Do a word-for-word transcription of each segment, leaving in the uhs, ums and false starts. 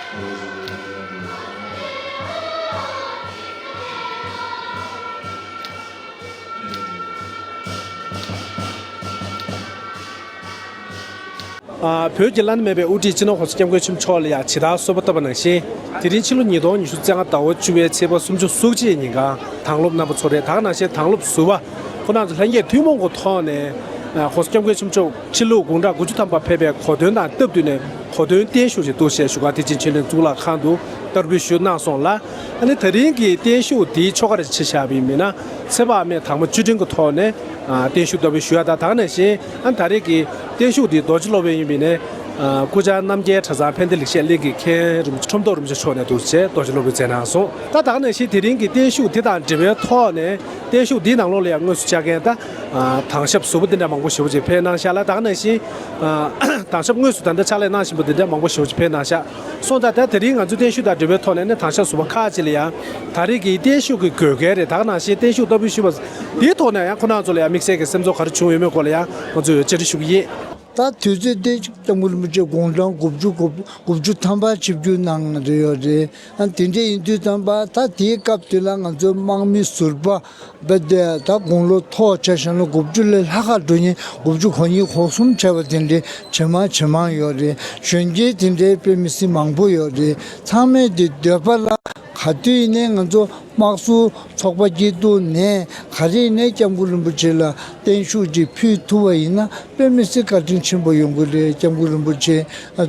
ཨ། བོད་ཀྱི་བླ་ན་མེད་པའི་དབུ་ཁྲིད་སྤྱི་ནོར་༸གོང་ས་༸སྐྱབས་མགོན་ཆེན་པོ་མཆོག་ལ་ཡང་ཇི་ལྟར་གསོལ་བ་བཏབ་པ་ནང་བཞིན། དེ་རིང་ཕྱི་ལོ་ཉིས་སྟོང་ཉི་ཤུ་རྩ་ལྔ་ཟླ་བ་བཅུ་པའི་ཚེས་པ་སུམ་ཅུ་སོ་གཅིག་ཉིན་གང་དྭང་སློབ་རྣམ་པ་ཚོ་རེད། ད་ག་ནང་བཞིན་དྭང་སློབ་ཟུར་པ་ཁོང་རྣམ་ཚོ་ལྷན་རྒྱས་ཐུན་མོང་གི་ཐོག་ནས་༸གོང་ས་༸སྐྱབས་མགོན་ཆེན་པོ་མཆོག་ཕྱི་ལུགས་དགུང་གྲངས་དགུ་བཅུ་ཐམ་པ་ཕེབས་པའི་གོ་སྟོན་དང་སྟབས་བསྟུན་ནས་གོ་སྟོན་བརྟན་བཞུགས་ཤིག་འདུག་ཞེས་ཞུ་ག་དེ་བཞིན་ཆོས་གླིང་གཙུག་ལག་ཁང་དུ་བསྟར་འབུལ་ཞུས་གནང་སོང་ལ། ཨ་ནི་ད་རིང་གི་བརྟན་བཞུགས་འདིའི་ཆོ་ག་རེ་ཆེ་བཞག་པ་ཡིན་ན། ཚེ་དཔག་མེད་དྭངས་མ་བཅུད་ལྡན་གྱི་ཐོག་ནས་ཨ་བརྟན་བཞུགས་བསྟར་འབུལ་ཞུ་ཡ་དང་། ད་ག་ནང་བཞིན་ཨ་ད་རེས་ཀྱི་བརྟན་བཞུགས་འདི་རྡོ་རྗེ་སློབ་དཔོན་ཡིན་པ་ཡིན་ན། ཨ་སྐུ་བཅར་རྣམ་རྒྱལ་གྲྭ་ཚང་ཕན་བདེ་ལེགས་བཤད་གླིང་གི་མཁན་རིན་པོ་ཆེ་ཁྲོམ་ཐོག་རིན་པོ་ཆེ་མཆོག་ནས་འདུག་ཅེས་རྡོ་རྗེ་སློབ་དཔོན་མཛད་གནང་སོང་། ད་ད་ག་ནང་བཞིན་དེ་རིང་གི་བརྟན་བཞུགས་དེ་དང་འབྲེལ་བའི་ཐོག་ནས་བརྟན་བཞུགས་འདིའི་ནང་ལོགས་ལ་ཡང་དངོས་སུ་བཅར་མཁན་ད་ཨ་དྭང་ཞབས་ཟུར་པ་འདི་འདྲ་མང་པོ་ཞེ་པོ་ཅིག་ཕེབས་གནང་ཤག་ལ། ད་ག་ནང་བཞིན་ཨ་དྭང་ཞབས་དངོས་སུ་ད་ལྟ་ཕྱག་ལས་གནང་བཞིན་པ་འདི་འདྲ་མང་པོ་ཞེ་པོ་ཅིག་ཕེབས་གནང་ཤག་སོང་ཙང་ད་དེ་རིང་ང་ཚོའི་བརྟན་བཞུགས་དང་འབྲེལ་བའི་ཐོག་ནས་ནི་དྭང་ཞབས་ཟུར་པ་ཁག་ཅིག་ལ་ཡང་ད་རེས་ཀྱི་བརྟན་བཞུགས་ཀྱི་དགོས་གལ་རེད། ད་ག་ནང་བཞིན་བརྟན་བཞུགས་བསྟར་འབུལ་ཞུས་པ་དེའི་ཐོག་ནས་ཡང་ཁོང་རྣམ་ཚོ་ལ་ཡང་དམིགས་བསལ་གྱི་སེམས་ཚོར་ག་རེ་བྱུང་ཡོད་མེད་སྐོར་ལ་ཡང་ང་ཚོས་བཅར་འདྲི་ཞུ་གི་ཡིན། ད་དུས་ཚོད་དེ་སྐྱབས་མགོན་རིན་པོ་ཆེ་དགུང་གྲངས་དགུ་བཅུ་དགུ་བཅུ་ཐམ་པ་ཆིབས་བསྒྱུར་གནང་རེ་ཡོད་རེད། ཨ་དེ་འདྲ་ཡིན་དུས་ཙམ་པ་ད་དེའི་སྐབས་དེ་ལ་ང་ཚོའི་དམག་མི་ཟུར་པ་བས་དེ་ད་དགུང་ལོ་མཐོ་ཆ་བཞག་ན་དགུ་བཅུ་ལས་ལྷག་ག་འགྲོ་མཁན་དགུ་བཅུ་གོ་གཉིས་གོ་གསུམ་བྱས་པ་དེ་འདྲའི་ཇེ་མང་ཇེ་མང་ཡོད་རེད། གཞོན་སྐྱེས་དེ་འདྲའི་དཔེ་མི་སྲིད་མང་པོ་ཡོད་རེད། ཚང་མས་དེ་འདོད་པ་ལ་ག་དུས་ཡིན་ནའི་ང་ཚོ་དམག་ཟུར་ཚོགས་པ་སྐྱིད་སྡུག་ནས་ག་རེ་ཡིན་ནའི་སྐྱབས་མགོན་རིན་པོ་ཆེ་ལ་བརྟན་བཞུགས་ཅིག་ཕུལ་ཐུབ་པ་ཡིན་ན་དཔེ་མི་སྲིད་བཀའ་དྲིན་ཆེན་པོ་ཡོང་གི་རེད། སྐྱབས་མགོན་རིན་པོ་ཆེ་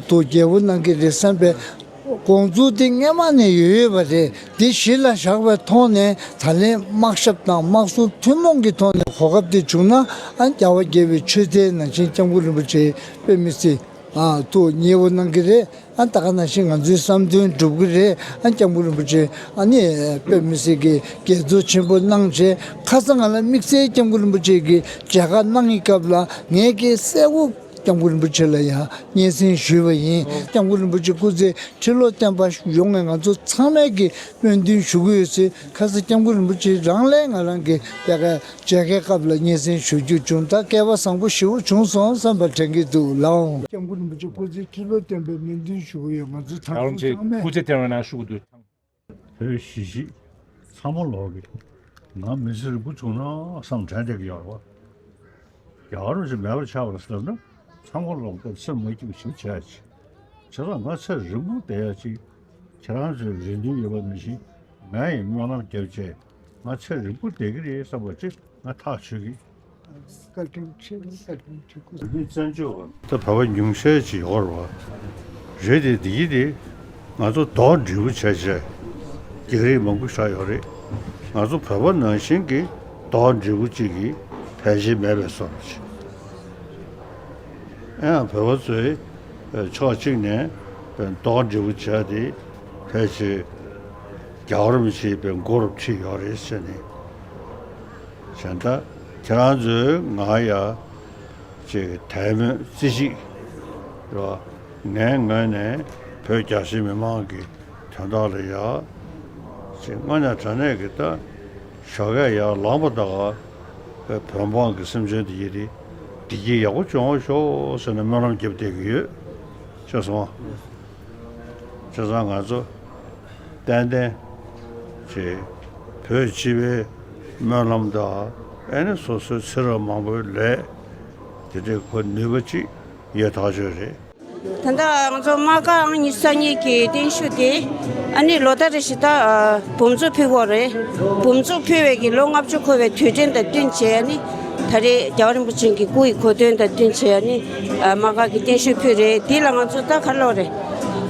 དུ་རྒྱལ་པོ་གནང་གི་རེད་བསམ་པའི་དགོངས་ཚུལ་དེ་སྔས་མ་ནས་ཡོད་ཡོད་པ་རེད། དེ་གཞི་ལ་བཞག་པའི་ཐོག་ནས་ད་ལན་དམག་ཞབས་དང་དམག་ཟུར་ཐུན་མོང་གི་ཐོག་ནས་གོ་སྐབས་དེ་བྱུང་ན་ཨ་རྒྱལ་བ་དགྱེས་པའི་མཆོད་རྟེན་ནང་བཞིན་སྐྱབས་མགོན་རིན་པོ་ཆེ་དཔེ་མི་སྲིད་ཨ་ཐུགས་མཉེས་པོ་གནང་གི་རེད། ཨ་ད་ག་ནང་བཞིན་ང་ཚོའི་བསམ་དོན་འགྲུབ་གི་རེད། ཨ་སྐྱབས་མགོན་རིན་པོ་ཆེ་ཨ་ནི་དཔེ་མི་སྲིད་ཀྱི་དགྱེས་ཚོར་ཆེན་པོ་གནང་བྱས། ཁ་སང་ང་ལ་དམིགས་བསལ་སྐྱབས་མགོན་རིན་པོ་ཆེ་གིས་མཇལ་ཁ་གནང་གི་སྐབས་ལ་ངས་ཀྱི་གསལ་པོ་སྐྱབས་མགོན་རིན་པོ་ཆེ་ལ་ཡང་སྙན་སེང་ཞུས་པ་ཡིན། སྐྱབས་མགོན་རིན་པོ་ཆེ་སྐུ་ཚེ་ཁྲི་ལོ་བརྟན་པ་ཡོང་བའི་ང་ཚོ་ཚང་མས་ཀྱི་སྨོན་འདུན་ཞུ་གི་ཡོད་ཟེར། ཁ་སང་སྐྱབས་མགོན་རིན་པོ་ཆེ་རང་ལས་ང་རང་གི་དེ་ག་མཇལ་ཁའི་སྐབས་ལ་སྙན་སེང་ཞུ་རྒྱུ་བྱུང་། ད་སྐལ་བ་བཟང་པོ་ཞེ་པོ་བྱུང་སོང་བསམ་པ་དྲན་གྱི་འདུག་ལགས། སྐྱབས་མགོན་རིན་པོ་ཆེ་སྐུ་ཚེ་ཁྲི་ལོ་བརྟན་པའི་སྨོན་འདུན་ཞུ་གི་ཡོད། ང་ཚོ་ད་རུང་ཚང་མས་སྐུ་ཚེ་བརྟན་པའི་ནང་བཞུགས་འདུག། བོད་གཞིས་བྱེས་ཚང་མ་ལོག་གི་ང་མི་ཚེ་རིང་པོ་བྱུང་ན་བསམ་དྲན་བསྡད་ཀྱི་ཡོད་རེད་བ། རྒྱལ་བ་རིན་པོ་ཆེ་མེད་པར་ཆགས་པ་ལ་བསམ་ན་ཚང་མ་ལོག་སྟེ་སེམས་མ་སྐྱིད་པ་ཞིག་བྱས་ཅིག་བྱས་ཙང་ང་ཚེ་རིང་པོ་བསྡད་ཡ་ཅིག་ཁྱེད་རང་ཚོའི་རེ་འདུན་ཡོད་པ་ནང་བཞིན་ང་ཡི་སྨོན་ལམ་བརྒྱབ་བྱས་ང་ཚེ་རིང་པོ་བསྡད་ཀྱི་རེད་བསམ་པ་ཅིག་ང་ཐག་ཆོད་ཀྱི། བཀའ་དྲིན་ཆེ། བཀའ་དྲིན་ཆེ། སྐུ་གཟུགས་བཙན་བྱོལ་བ། ད་བོད་པ་ཉུང་ཤས་ཅིག་ཡོད་རེད་བ། རེད་དེ་འདི་ཡིན་དེ། ང་ཚོ་རྡོག་འགྲེལ་པོ་བྱས་བྱས། རྒྱག་རེས་མང་པོ་བཞག་ཡོད་རེད། ང་ཚོ་བོད་པ་ནང་བཞིན་གྱི་རྡོག་འགྲེལ་པོ་གཅིག་གིས་ཕལ་ཆེར་མེད་པའི་བཟོ་འདྲ་ཅིག་ཨེ་ཡང་བོད་པ་ཚོས་ཕྱོགས་གཅིག་ནས་རྡོག་འགྲེལ་པོ་བྱས་ཏེ་ཕལ་ཆེར་རྒྱལ་བ་རིན་པོ་ཆེའི་མགོ་རུ་ཁྲིད་ཡོད་རེད་ཟེར་ནས། གཞན་ད་ཁྱེད་རང་ཚོས་ང་ཡ་ཅིག་དད་མོས་རྩེ་གཅིག་རེད་བ། ངའི་ངོས་ནས་བོད་རྒྱ་ཆེ་མི་མང་གི་དོན་དག་ལ་ཡ་ཅིག་དངོས་གནས་དྲང་གནས་ཀྱི་ད་ཞོགས་ཀས་ཡར་ལངས་པ་དང་བོད་འབངས་ཀྱི་སེམས་ཅན་དེ་ཡི་རེད། བདེ་སྐྱིད་ཡག་པོ་བྱུང་བ་ཤོག་ཟེར་ནས་སྨོན་ལམ་རྒྱབ་བསྡད་ཀྱི་ཡོད། ཤེས་སོང་ཨ། བྱས་ཙང་ང་ཚོ་ཏན་ཏན་ཅིག་བོད་སྤྱི་པའི་སྨོན་ལམ་དང་ཨེ་ནི་སོ་སོའི་ཚེ་རབས་མང་པོའི་ལས་དེ་འདྲའི་གོ་ནུས་པ་ཅིག་ཡོད་ཐག་ཆོད་རེད། ད་ལྟ་ང་ཚོ་དམག་སྒར་ཨང་ཉི་ཤུ་རྩ་གཉིས་ཀྱི་བརྟན་བཞུགས་དེ་ཨ་ནི་ལོ་ལྟར་རེ་བཞིན་ད་འབུམ་ཚོགས་ཕུལ་གྱི་ཡོད་རེད། འབུམ་ཚོགས་ཕུལ་བའི་གི་ལོ་ལྔ་བཅུ་འཁོར་བའི་དུས་དྲན་དང་བསྟུན་བྱས་ཨ་ནི་ད་རེས་རྒྱལ་བ་རིན་པོ་ཆེ་གི་སྐུ་ཡི་གོ་སྟོན་དང་བསྟུན་བྱས་ཨ་ནི་དམག་སྒར་གྱི་བརྟན་བཞུགས་ཕུལ་རེད། དེ་ལ་ང་ཚོ་ད་ག་ལོག་རེད།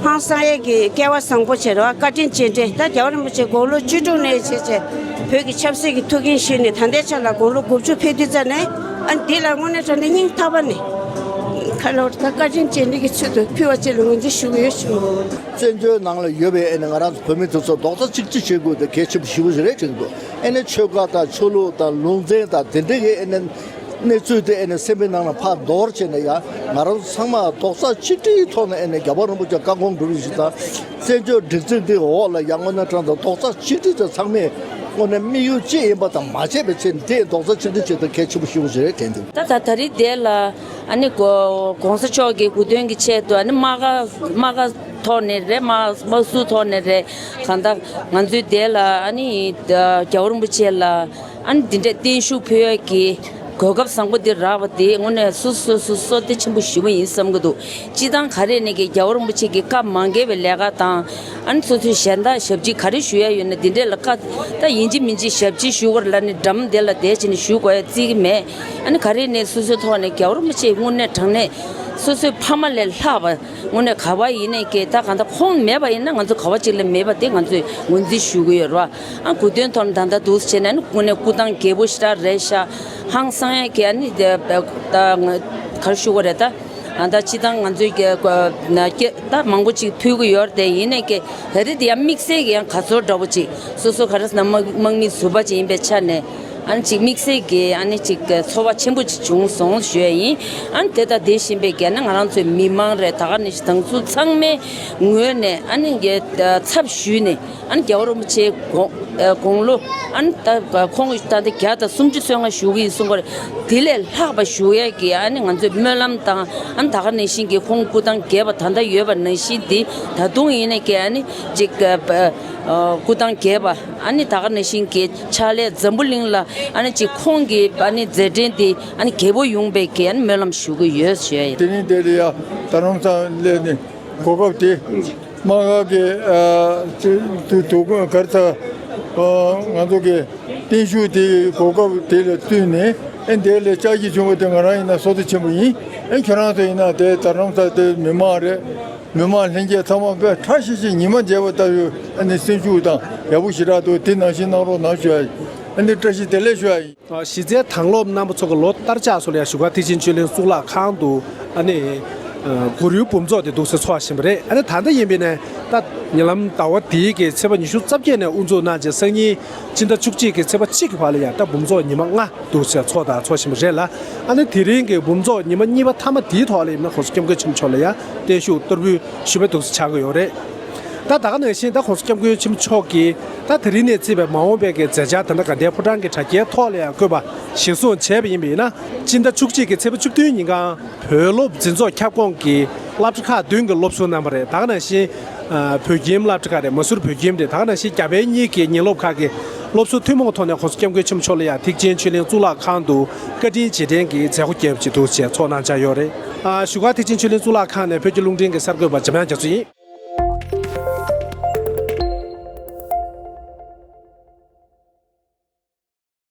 ཧང་སང་ཡས་ཀྱི་སྐལ་བ་བཟང་པོ་བྱས་རེད་བ། བཀའ་དྲིན་རྗེས་དྲན། ད་རྒྱལ་བ་རིན་པོ་ཆེ་དགུང་ལོ་བཅུ་དྲུག་ནས་བྱས་བྱས་བོད་ཀྱི་ཆབ་སྲིད་ཀྱི་ཐུགས་འགན་བཞེས་ནས་ད་ལྟའི་ཆ་ལ་དགུང་ལོ་དགུ་བཅུ་ཕེབས་དུས་ཙ་ནས་ཨ་འདི་ལ་དངོས་གནས་དྲང་གནས་སྙིང་ཐག་པ་ནས་ཁ་ལོ་ད་བཀའ་དྲིན་རྗེས་དྲན་གྱི་ཚུལ་དུ་ཕུལ་བ་བཅས་ལ་ངོས་འཛིན་ཞུ་གི་ཡོད་ཞུ། བཙན་བྱོལ་ནང་ལ་ཡོད་པའི་ཨ་ནི་ང་རང་ཚོ་བོད་མི་དེ་ཚོ་རྡོག་རྩ་གཅིག་སྒྲིལ་བྱེད་དགོས་དེ་གལ་ཆེན་པོ་ཞེ་པོ་ཞིག་རེད་དྲན་གྱི་འདུག་ཨ་ནི་ཆོལ་ཁ་དང་ཆོས་ལུགས་དང་ལུང་ཚན་དང་དེ་འདྲའི་གི་ཨ་ནི་གནས་ཚུལ་དེ་ཨ་ནི་སེམས་པའི་ནང་ལ་ཕར་འདོར་བྱས་ནས་ཡང་ང་རང་ཚོ་ཚང་མ་རྡོག་རྩ་གཅིག་སྒྲིལ་ཐོག་ནས་ཨ་ནི་རྒྱལ་བ་རིན་པོ་ཆེ་བཀའ་དགོངས་སྒྲུབ་ཡིན་ཞིག་དང་། བཙན་བྱོལ་སྒྲིག་འཛུགས་འདི་འོག་ལ་ཡང་དངོས་གནས་དྲང་གནས་རྡོག་རྩ་གཅིག་སྒྲིལ་དེ་ཚང་མས་ དངོས་གནས་དམིགས་ཡུལ་གཅིག་ཡིན་པ་དང་མ་བརྗེད་པའི་ཆེད་འདི་རྡོག་རྩ་ཆེན་པོ་ཆེད་དུ་གལ་ཆེན་པོ་ཞིག་རེད་དྲན་འདུག་ད་ད་ད་རེས་དེ་ལ་ཨ་ནི་གོ་༸གོང་ས་མཆོག་གི་སྐུ་མདུན་གྱི་ཆེད་དུ་ཨ་ནི་དམག་སྒར་དམག་སྒར་ཐོག་ནས་རེད། དམག་དམག་ཟུར་ཐོག་ནས་རེད། གང་ལྟར་ང་ཚོའི་དེ་ལ་ཨ་ནི་རྒྱལ་བ་རིན་པོ་ཆེ་ལ་ཨ་ནི་འདི་འདྲའི་བརྟན་བཞུགས་ཕུལ་ཡག་གི་གོ་སྐབས་བཟང་པོ་འདི་རག་པ་དེ་དངོས་གནས་སོ་སོ་སོ་བསོད་བདེ་ཆེན་པོ་ཞེ་པོ་ཡིན་བསམ་གྱི་འདུག་སྤྱི་བཏང་ག་རེ་ནས་ཀྱི་རྒྱལ་བ་རིན་པོ་ཆེ་གི་བཀའ་མ་འགལ་བའི་ལས་ཀ་དང་། ཨ་ནི་སོ་སོའི་གཞན་དག་ཞབས་ཕྱི་ག་རེ་ཞུ་ཡ་ཡོད་ན་འདི་འདྲས་ལ་བཀའ་ད་ཡིན་གཅིག་མིན་གཅིག་ཞབས་ཕྱི་ཞུ་བར་ལ་ནི་འགྲམ་དེ་ལ་བསྡད་བྱས་ནས་ཞུ་དགོས་ཡ་བརྩི་གི་མེད། ཨ་ནི་ག་རེ་ནས་སོ་སོའི་ཐོག་ནས་རྒྱལ་བ་རིན་པོ་ཆེ་དངོས་གནས་དྲང་གནས་སོ་སོའི་ཕ་མ་ལས་ལྷག་པ་དངོས་གནས་ག་བ་ཡིན་ནས་ཀྱི་ད་གང་ལྟར་ཁོང་མེད་པ་ཡིན་ན་ང་ཚོ་ག་བ་ཅིག་ལས་མེད་པ་དེ་ང་ཚོས་ངོས་འཛིན་ཞུ་གི་ཡོད་རེད་བ། ཨ་སྐུ་མདུན་ཐོག་ནས་ད་ལྟ་འདུག་སེ་བྱས་ནས་ཨ་ནི་དངོས་གནས་སྐུ་ཐང་རྒྱལ་པོ་ཞེ་དྲག་རེད་ཤག་ཧང་སང་ཡ་གི་ཨ་ནི་དེ་ད་ག་རེ་ཞུ་དགོས་རེད་ད། ཨ་ད་སྤྱི་བཏང་ང་ཚོའི་གི་ན་སྐད་ད་མང་པོ་ཅིག་ཕུལ་གི་ཡོད་རེད་དེ་ཡིན་ནའི་གི་ད་རེས་དེ་ཡང་དམིགས་བསལ་གི་ཡང་ག་ཚོད་འདྲ་པོ་ཅིག་སོ་སོ་ག་རེ་ཟེར་ན་དམག་དམག་མི་ཟུར་པ་ཅིག་ཡིན་པའི་ཆ་ནས་ཨ་ནི་ཅིག་དམིགས་བསལ་གི་ཨ་ནི་ཅིག་གི་ཚོར་བ་ཆེན་པོ་ཅིག་བྱུང་སོང་ཞུ་ཡ་ཡིན། ཨ་ནི་དེ་ད་དེ་བཞིན་པའི་གི་ཨ་ནི་ང་རང་ཚོའི་མི་མང་རེད། ད་ག་ནང་བཞིན་དང་ཚུལ་ཚང་མའི་ངོས་ནས་ཨ་ནི་གི་ཚབ་ཞུས་ནས། ཨ་ནི་རྒྱལ་བ་རིན་པོ་ཆེའི་དགུང་ཨ་དགུང་ལོ་ཨ་ནི་ད་ཁོང་ད་ལྟ་བརྒྱ་དང་སུམ་ཅུ་སོ་ལྔ་བཞུགས་ཀྱི་ཡིན་གསུང་གི་རེད། དེ་ལས་ལྷག་པ་བཞུགས་ཡས་ཀྱི་ཨ་ནི་ང་ཚོས་སྨོན་ལམ་དང་ཨ་ནི་ད་ག་ནང་བཞིན་གྱི་ཁོང་སྐུ་ཐང་རྒྱས་པ་ད་ལྟ་ཡོད་པ་ནང་བཞིན་འདི་ད་དུང་ཡིན་ནའི་ཀྱི་ཨ་ནི་ཅིག་ཨ་སྐུ་ཐང་རྒྱས་པ་ཨ་ནི་ད་ག་ནང་བཞིན་གྱི་ཕྱག་ལས་འཛམ་བུ་གླིང་ལ་ཨ་ནི་ཅིག་ཁོང་གི་ཨ་ནི་མཛད་འཕྲིན་འདི་ཨ་ནི་རྒྱས་པོ་ཡོང་པའི་ཀྱི་ཨ་ནི་སྨོན་ལམ་ཞུ་གི་ཡོད་ཞུ་ཡས་ཡིན། དེ་རིང་དེ་ལ་ཡ་རྡ་རམ་ས་ལ་སླེབས་ནས་གོ་སྐབས་དེ། དམག་སྒར་གྱི་ཨ་དུ་དུ་གར་ཚ་ང་ཚོ་གི་བརྟན་བཞུགས་དེའི་གོ་སྐབས་དེ་ལ་བསྟུན་ནས་ཨེ་འདི་ལ་ལྕགས་ཀྱི་བྱུང་བ་དེ་ང་རང་ཡིན་ན་བསོད་བདེ་ཆེན་པོ་ཡིན། ཨེ་ཁྱོད་རང་ཚོ་ཡིན་ན་དེ་རྡ་རམ་ས་དེ་མི་མང་རེད། མི་མང་ལྷན་རྒྱས་ཚང་མ་དཔེ་ཁྲ་ཤིག་ཤིག་ཉི་མ་མཇལ་བ་ལྟ་བུའི་ཨ་ནི་སེམས་ཤུགས་དང་ཡག་པོ་ཞེ་དྲག་འདུག་དེ་ནང་བཞིན་གནང་རོགས་གནང་ཞུ་ཡ་ཡིན། ཨ་ནི་བཀྲ་ཤིས་བདེ་ལེགས་ཞུ་ཡ་ཡིན། གཞི་རྩའི་དྭང་སློབ་རྣམ་པ་ཚོ་གི་ལོ་ལྟར་ཆགས་སུ་ལ་ཡང་བཞུགས་སྒར་ཐེག་ཆེན་ཆོས་གླིང་གཙུག་ལག་ཁང་དུ་ཨ་ནི་གུ་རུའི་འབུམ་ཚོགས་དེ་འདུག་སེ་ཚོགས་བཞིན་པ་རེད། ཨ་ནི་ད་ལྟ་ཡིན་པས་ནས་ད་ཉེ་ལམ་ཟླ་བ་འདིའི་གི་ཚེས་པ་ཉི་ཤུ་རྩ་བརྒྱད་ནས་དབུ་འཛུགས་གནང་རྗེས་སང་ཉིན་སྤྱི་ཟླ་བཅུ་གཅིག་གི་ཚེས་པ་གཅིག་གི་བར་ལ་ཡང་ད་འབུམ་ཚོགས་ཉི་མ་ལྔ་འདུག་སེ་ཚོགས་དང་ཚོགས་བཞིན་པ་རེད་ལ། ཨ་ནི་དེ་རིང་གི་འབུམ་ཚོགས་ཉི་མ་གཉིས་པ་མཐའ་མ་འདིའི་ཐོག་ལ་ཡིན་ན་༸གོང་ས་༸སྐྱབས་མགོན་ཆེན་པོ་མཆོག་ལ་ཡང་བརྟན་བཞུགས་གཏོར་འབུལ་ཞུ་བའི་འདུག་སེ་ཆགས་ཀྱི་ཡོད་རེད། ད་ད་ག་ནང་བཞིན་ད་༸གོང་ས་༸སྐྱབས་མགོན་ཆེན་པོ་མཆོག་གིས་ད་དེ་རིང་ནས་བརྩིས་པའི་མ་འོངས་པའི་གི་མཛད་འཆར་ད་ལྟ་དགའ་ལྡན་ཕོ་བྲང་གི་དྲ་རྒྱའི་ཐོག་ལ་ཡང་བཀོད་པ་གཞིར་བཟུང་བྱས་པ་ཡིན་པ་ཡིན་ན། སྤྱི་ཟླ་བཅུ་གཅིག་གི་ཚེས་པ་བཅུ་བདུན་ཉིན་གང་བོད་སློབ་འཛིན་ཚོགས་ཁྱབ་ཁོངས་ཀྱི་སློབ་གྲྭ་ཁག་བདུན་གྱི་སློབ་ཟུར་རྣམ་པ་རེད། ད་ག་ནང་བཞིན་ཨ་བོད་ཁྱིམ་སློབ་གྲྭ་ཁག་རེད། མ་སུར་བོད་ཁྱིམ་རེད། ད་ག་ནང་བཞིན་རྒྱ་བལ་གཉིས་ཀྱི་ཉིན་སློབ་ཁག་གི་སློབ་ཟུར་ཐུན་མོང་ཐོག་ནས་༸གོང་ས་༸སྐྱབས་མགོན་ཆེན་པོ་མཆོག་ལ་ཡང་ཐེག་ཆེན་ཆོས་གླིང་གཙུག་ལག་ཁང་དུ་བཀའ་དྲིན་རྗེས་དྲན་གྱི་མཛད་སྒོ་བརྒྱབ་ཅིག་འདུག་ཅེས་ཚོགས་གནང་འཆར་ཡོད་རེད། ཨ་བཞུགས་སྒར་ཐེག་ཆེན་ཆོས་གླིང་གཙུག་ལག་ཁང་ནས་བོད་ཀྱི་རླུང་འཕྲིན་གྱི་གསར་འགོད་པ་འཇམ་དབྱངས་རྒྱ་མཚོ་ཡིན།